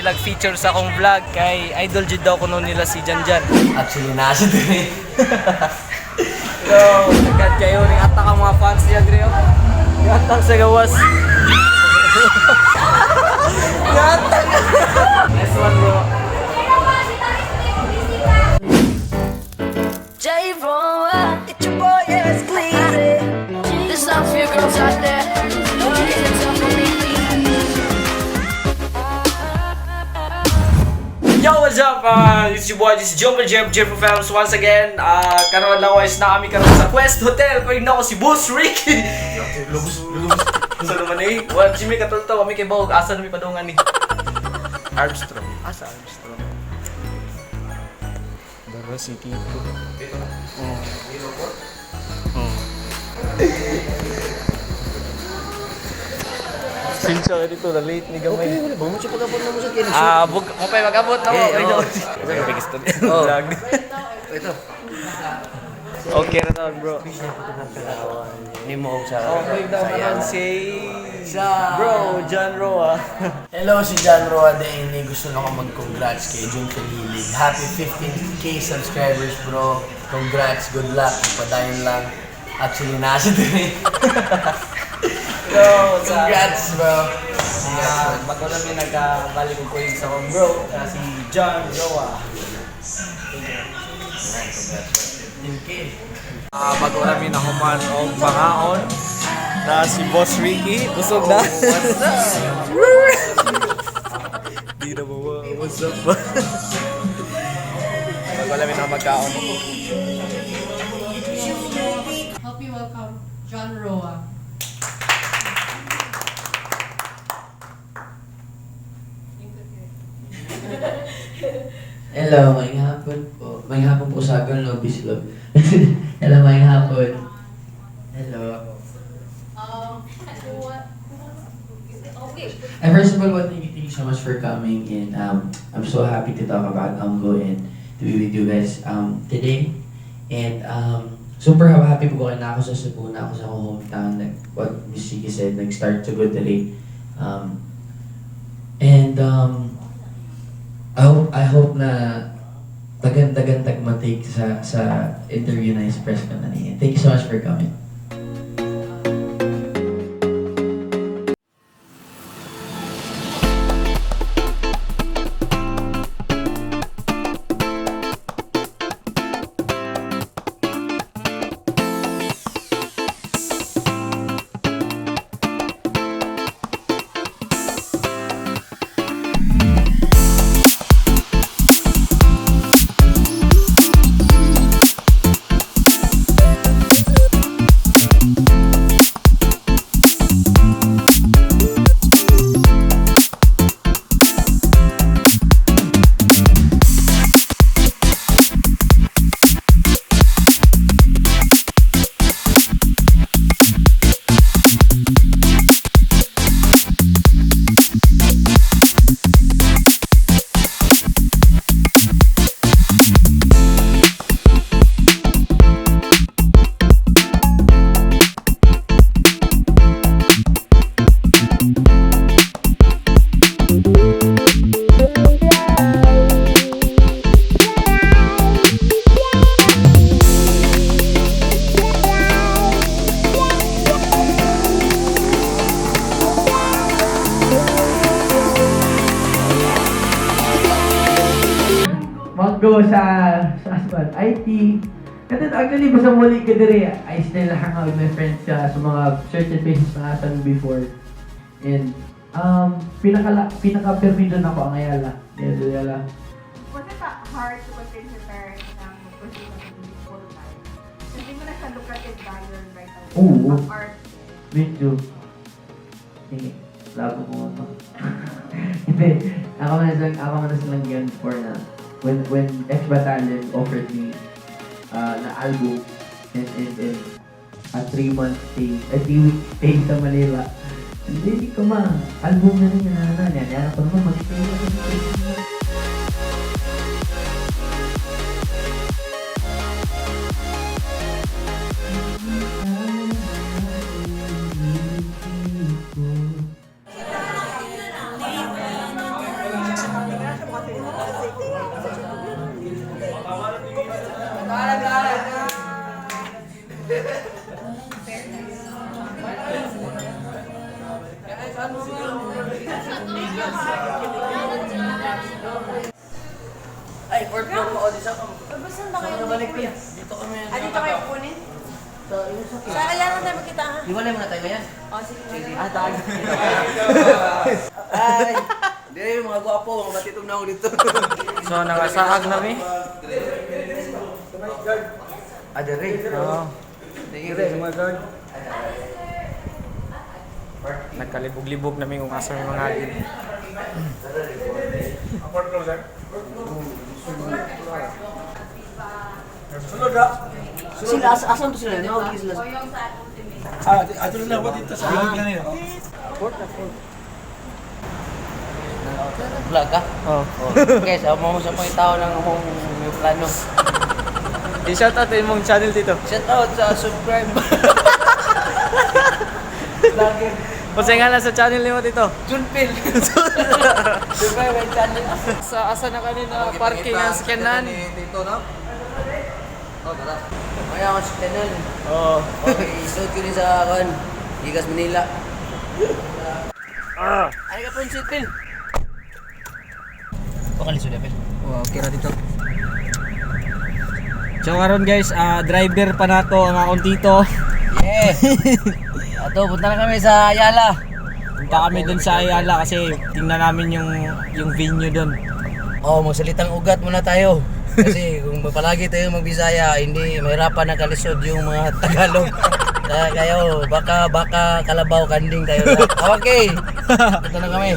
sila feature sa akong vlog kay idol jud daw kuno nila si Janjan. Actually, nasa din eh. So, nagkat kayo ring atak ang mga fans niya dre. Oh. Gatak sa gawas. Gatak. Nice one, bro. J Roa, it's your boy S Cleasy. This song's for you girls out there. Don't you get yourself for me, please. Yo, what's up? It's your boy, this is Joe Jeff, Jeff Films once again. Karon lang guys na kami karon sa Quest Hotel. Kaya na ako si Boss Ricky. Lubos, lubos. Sa naman eh. Wa Jimmy katulto kami kay Bog. Asa na mi padungan ni? Armstrong. Asa Armstrong? Dara si Kiko. Oh. Oh. Sincha ka dito, na late ni gamay. Okay, wala ba? Mo siya pag-abot na mo sa kinis. Ah, bug mo pa mag-abot na mo. Eh, Ay, oo. no. Biggest to Oh. vlog. Ito. Okay ra taon, bro. Hindi mo sa... Okay daw karon si Sa... Bro, John Roa. Hello, si John Roa Daini. Gusto lang ako mag-congrats kay Jun Felilig. Happy 15K subscribers, bro. Congrats, good luck. Padayon lang. Actually, nasa din eh. Bro, sa Congrats, bro. Ah, bago lang yung nagkabalik ko yung sa akong bro, na si John Roa. 15K. Ah, bago namin nahuman og pangaon na si Boss Ricky, busog na. What's up? Di na mawa, what's up ba? Bago namin na magkaon. Help me welcome John Roa. Hello, may hapon po. May hapon po sa akin, love is love. Hello, may hapon. Hello. What? Okay. And first of all, want thank you so much for coming, and I'm so happy to talk about Umgo and to be with you guys today. And super happy po ko na ako sa Cebu, na ako sa akong hometown. Like what Miss Chiki said, nag-start to go today. And I hope na tagan-tagan tag matake sa interview na express ko na niya. Thank you so much for coming. Mag-go sa aswan, IT. And then actually, basta muli ka diri, I still hang out with my friends sa mga certain places na asan before. And pinaka pirmi doon ako ang Ayala. Yeah, Ayala. Was it that hard to convince your parents na mag-pursue ka sa music full time? Hindi mo na siya lucrative career right away. Oo. Ang art. Medyo. Sige, lago ko ito. Hindi, ako man silang yun for na when X Battalion offered me na album and a 3-month stay, a 3-week stay sa Manila. Hindi, hindi ko ma. Album na rin na na. Yan, ako naman mag-stay ako. Stay. Ay, fourth floor mo. O, di sa kamo. Saan ba kayo? Balik ko. Dito kami. Ah, dito kayo kunin? Sa yung sa Sa kailangan tayo magkita ha? Hiwalay muna tayo ngayon. O, sige. Ah, tag. Ay! Hindi, mga gwapo, mga matitong na ako dito. So nakasaag na mi. Ah, dere. Oo. Dere, mga guard. Nagkalibog-libog na mi kung asa may mga hagin. Sila, asan to sila? Nawag sila. Ah, ato na lang dito sa ilog na niya. Vlog ka? Oh. Guys, ako mo sa pangitao ng akong may plano. I-shout out imong channel dito. Shout out sa subscribe. Vlogger. Unsa nga lang sa channel nimo dito? Junpil. Subscribe my channel. Sa asa na kanina parking ang sakyanan. Dito, no? Oh, tara. Kaya ako sa channel. Oo. Okay, isuot ko rin sa kan. Gigas Manila. Ah. Ano ka po yung seat, Phil? Pakalisod na, Phil. Oh, okay ra dito. So karon guys, driver pa nato ang akong tito. Yeah! Ato, punta na kami sa Ayala. Punta kami dun sa Ayala kasi tingnan namin yung venue dun. Oh, magsalitang ugat muna tayo. Kasi kung palagi tayo magbisaya, hindi mahirapan na kalisod yung mga Tagalog. Kaya kayo, baka baka kalabaw kanding tayo lahat. Okay. Punta na kami.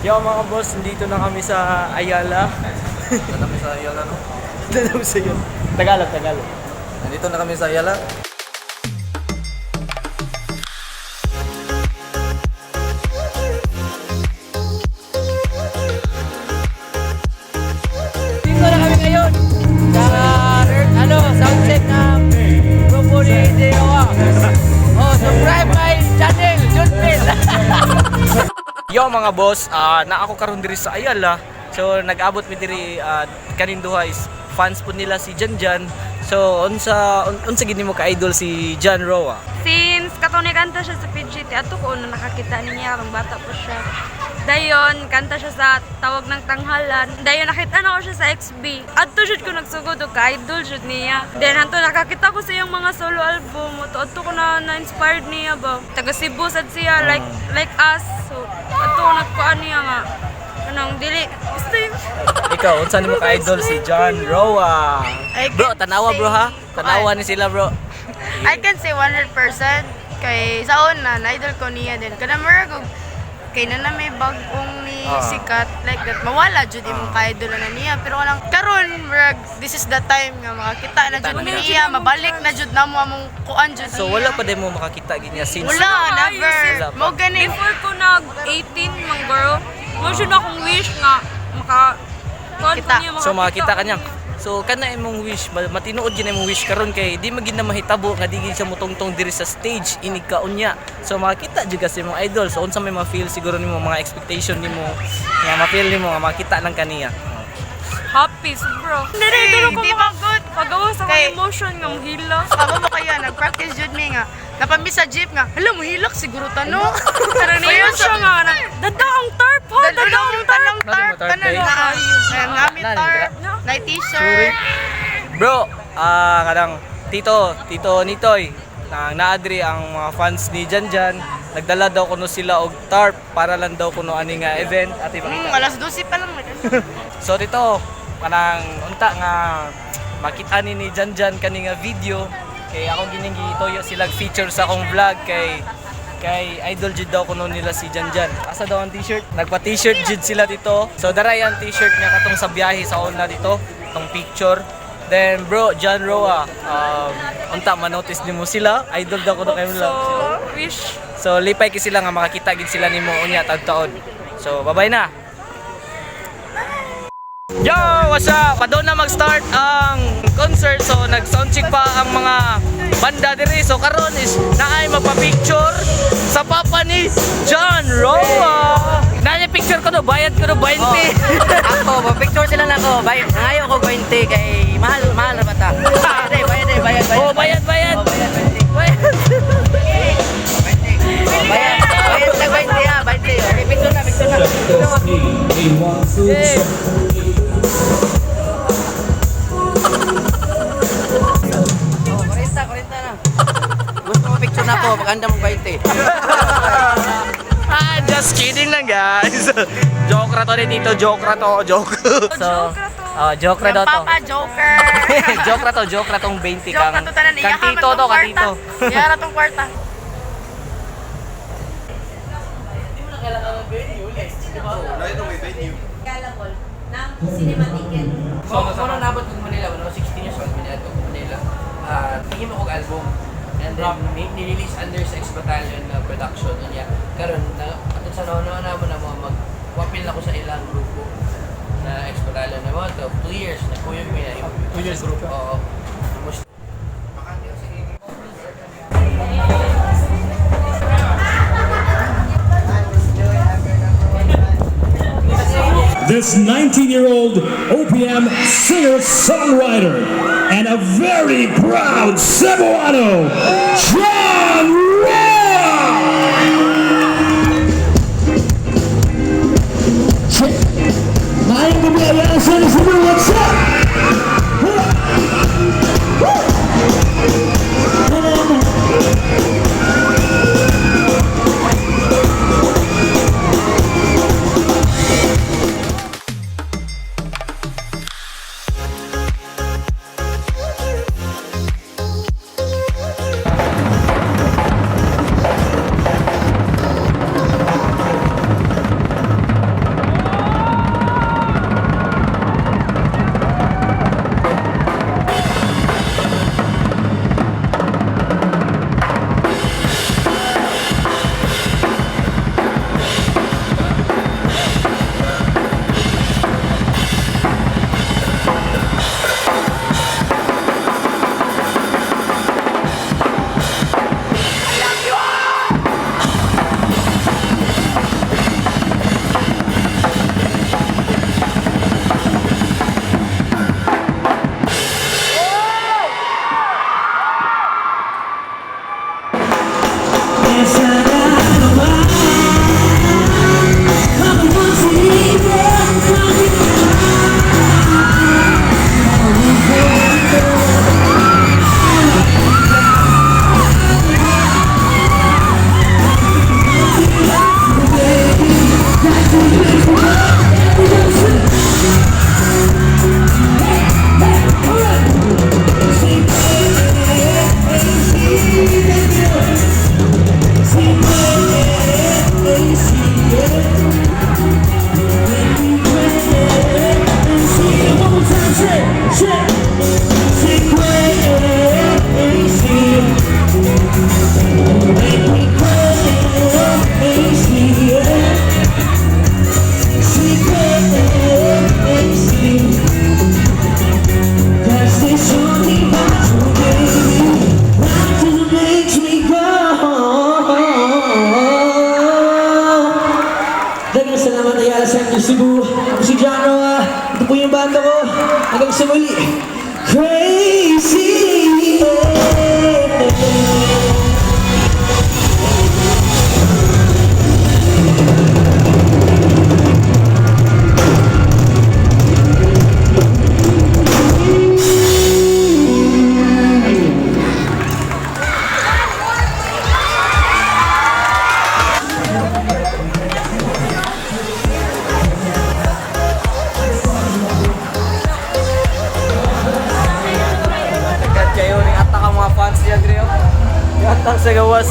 Yo mga boss, nandito na kami sa Ayala. Nandito na kami sa Ayala, no? Nandito na sa yun. Tagalog, Tagalog. Nandito na kami sa Ayala. Dito na kami ngayon sa ano, sound check ng grupo ni Deoa. Oh, subscribe my channel, Junpil. Yo mga boss, na ako karon diri sa Ayala. So nag-abot mi diri kanin duha is fans po nila si Jan Jan. So unsa gid nimo ka-idol si Jan Roa? Since katong kanta siya sa PGT, ato ko una nakakita niya karong bata po siya. Dayon, kanta siya sa Tawag ng Tanghalan. Dayon, nakita na ko siya sa XB. Adto jud ko nagsugod og ka-idol jud niya. Then hanto nakakita ko sa iyang mga solo album. Ato ato ko na na-inspired niya ba. Taga Cebu sad siya like us. So ato ko nagkuan niya nga. Kanang dili basta yun. Ikaw, unsa nimo ka-idol si John Roa? I Bro, can tanawa bro ha. Tanawa ni sila bro. I can say 100% kay sa una, na-idol ko niya din. Kana murag og kay na na may bagong ni sikat like that mawala jud imong ka-idol na niya pero walang karon murag this is the time nga makakita na jud niya mabalik na jud namo among kuan jud So niya. wala pa din mo makakita gid niya since Wala, never. Wala pa. Mo gani. Before ko nag 18 mang girl, mo jud akong wish nga maka kuan ko Kita. niya, So makakita ka niya. So kana imong wish, matinuod gid na imong wish karon kay di magid na mahitabo nga di gid siya mutungtong diri sa stage inig kaon niya. So makakita jud ka sa imong idol. So unsa may ma-feel siguro nimo mga expectation nimo nga ma-feel nimo nga makita lang kaniya. Happy, sobra. Hindi, Hey, hindi ko di ba good? Pagawa sa Kay- akong emotion nga mahila. Amo mo kaya nag-practice jud mi nga. Napami sa jeep nga. Hala mohilak siguro tano. Pero niyon siya nga na, dada ang tarp ha, dada Dalo ang yung tarp. tanong tarp, tarp, tanan eh. na. Nami tarp, na t-shirt. Bro, kadang tito, tito Nitoy, nang naadri ang mga fans ni Janjan, nagdala daw kuno sila og tarp para lang daw kuno ani nga event at ipakita. Alas 12 pa lang. So dito, kanang unta nga makita ni Janjan kani nga video kay ako gining gituyo sila feature sa akong vlog kay kay idol jud daw kuno nila si Janjan. Asa daw ang t-shirt? Nagpa t-shirt jud sila dito. So daray ang t-shirt niya katong sa biyahe sa una dito, tong picture. Then bro, John Roa, unta manotice nimo sila, idol daw kuno kayo So, nila. wish. So lipay kay sila nga makakita gid sila nimo unya taud-taon. So bye-bye na. Yo! pa siya. Pa doon na mag-start ang concert. So nag-soundcheck pa ang mga banda diri. So karon is naay magpa-picture sa papa ni John Roa. Naay picture ko do, bayad ko do 20. Ako, picture sila na ako. Bayad, ngayon ko 20 kay mahal, mahal na bata. Bayad eh, bayad eh, bayad, bayad. Oh, bayad, bayad. Oh, bayad, 20. Bayad. Oh, bayad, bayad na 20 ah, 20. Okay, picture na, picture na. Eh. Oh, 40, 40 na. Gusto mo picture na ako, pag mo 20. Ah, just kidding lang guys. Joke ra to ni Tito, joke ra to, joke. So, Joke ra to. oh, joke ra Yung daw to. Papa Joker. Joke ra to, joke ra tong 20 Joke kang. na to tanan. Kang Iya ka man Tito to, tong kang kwarta. Tito. Iya ra tong kwarta. So, kung ano nabot kong Manila, when I was 16 years old, Manila to Manila, tingin mo kong album. And then, nirelease under sa X Battalion na production niya. Karon na, atong sa nauna na mo na mo, mag-wapil ako sa ilang grupo na X Battalion na mo. To, 2 years, nagkuyog mi na. 2 years group? Oo. Almost. This 19-year-old OPM singer-songwriter and a very proud Cebuano, John Roa! Maayong gabi, Ayala Center Cebu, what's up? Daghang salamat, Ayala Center Cebu. Ako si John Roa. Ito po yung banda ko. Hanggang sa muli. Crazy! Agad kayo ning atak ang mga fans niya diri oh. Atak sa gawas.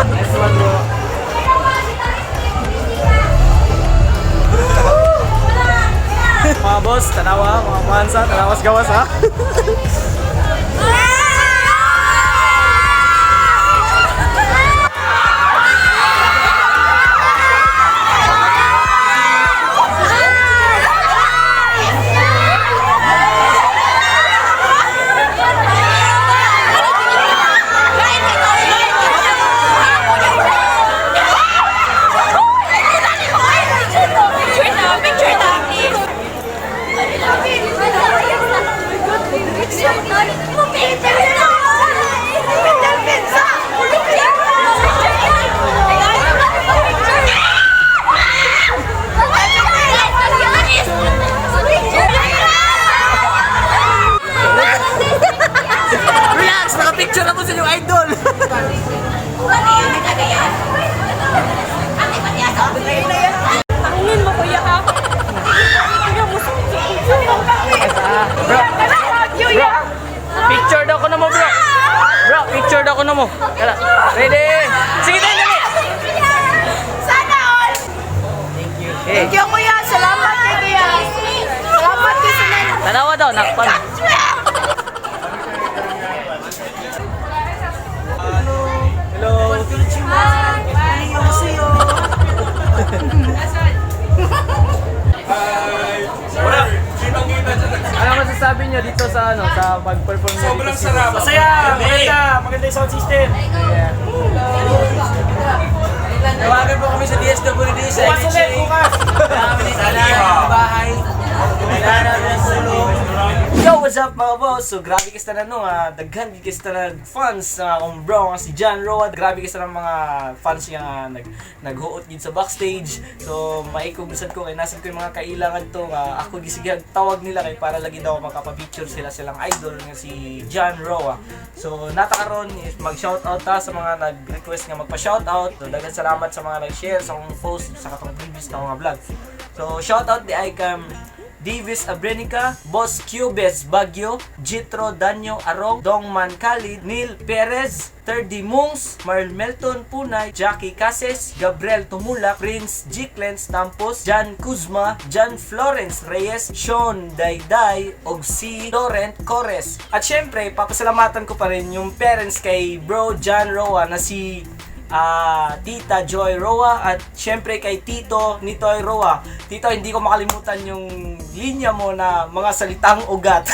Nice one, bro. Mga boss, tanawa, mga fans ha, tanawa sa gawas ha. Ah! kuno mo. Kala. Ready? Sige tayo, dali. Sana all! Thank you. Thank you, kuya. Salamat kay kuya. Salamat kay sa nan. Tanawa daw, nakpan. Hello. Wala. Ano masasabi niyo dito sa ano sa pag-perform niyo? Sobrang sarap. Masaya, maganda, maganda yung sound system. Yeah. Tawagan po kami sa DSWD sa Bukas ulit, bukas. Kami sa bahay. Kailangan namin ng tulong. Yo, what's up, mga boss? So grabe kasta na no, daghan gid kasta na fans sa akong bro nga si John Roa. Grabe kasta ng mga fans niya nga naghuot gid sa backstage. So maikog bisad ko kay nasad ko yung mga kailangan to nga ako gisigihag tawag nila kay para lagi daw makapa-picture sila silang idol nga si John Roa. So nata karon is mag-shoutout ta sa mga nag-request nga magpa-shoutout. So daghan salamat sa mga nag-share sa akong post sa katong previous na akong vlog. So shoutout di ay kam Davis Abrenica, Boss Cubes Baguio, Jitro Danyo Arong, Dongman Khalid, Neil Perez, 30 Mungs, Marl Melton Punay, Jackie Cases, Gabriel Tumula, Prince G. Clens Tampos, Jan Kuzma, Jan Florence Reyes, Sean Dayday, og si Laurent Cores. At syempre, papasalamatan ko pa rin yung parents kay Bro John Roa na si Tita Joy Roa at syempre kay Tito Nitoy Roa. Tito, hindi ko makalimutan yung linya mo na mga salitang ugat.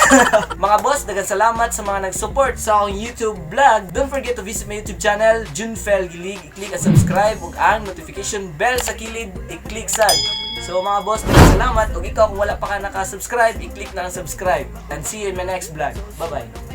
Mga boss, daghang salamat sa mga nag-support sa akong YouTube vlog. Don't forget to visit my YouTube channel, Junfel Gilig. I-click at subscribe ug ang notification bell sa kilid, i-click sad. So mga boss, daghang salamat. Ug ikaw kung wala pa ka naka-subscribe, i-click na ang subscribe. And see you in my next vlog. Bye-bye.